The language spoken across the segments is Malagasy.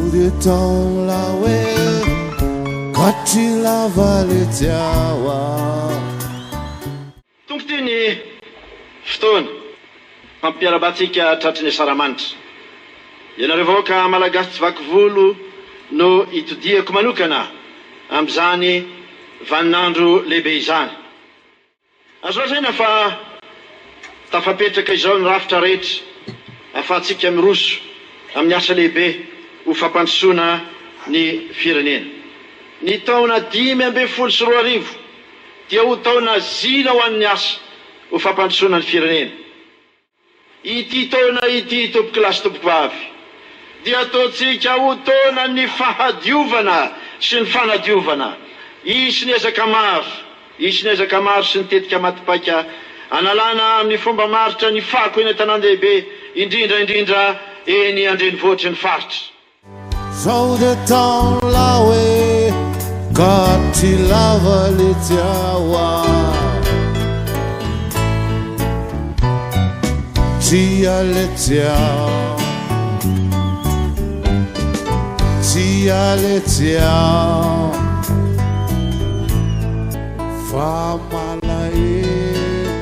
Sao de taona hoe katry lava letsy aho a. Tonga ity ny fotoana hampiarabantsika tratry ny asaramanitra. Ianareo vahoaka Malagasy tsy vaky volo no itodihako manokana amin'izany vaninandro lehibe izany. Azo lazaina fa tafapetraka izao ny rafitra rehetra ahafahantsika miroso amin'ny asa lehibe ho fampandrosoana ny firenena. Ny taona 2015 dia ho taona zina ho an'ny asa ho fampandrosoana ny firenena. Ity taona ity, tompokolahy sy tompokovavy, dia ataontsika ho taonan'ny fahadiovana sy ny fanadiovana. Hisy ny ezaka maro, hisy ny ezaka maro sy ny tetika maty paika hanalana amin'ny fomba maharitra ny fako eny an-tanàn-dehibe, indrindra indrindra eny an-drenivohitry ny faritra. Sao de taona hoe katry lava letsy aho a. Tsia letsy a. Tsia letsy a. Fa malahelo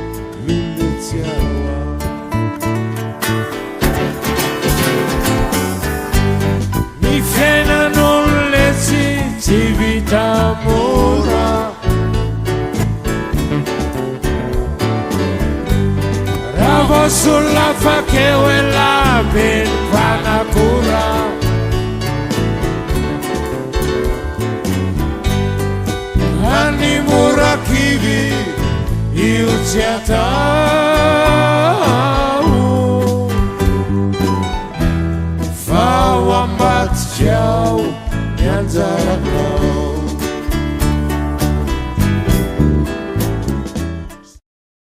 letsy aho a. Ny fiainan'olona tsy vita mora. Raha vao solafaka eo elah be ny mpanakora. Any mora kivy io tsy atao fa ao ambadika ao ny anjaranao.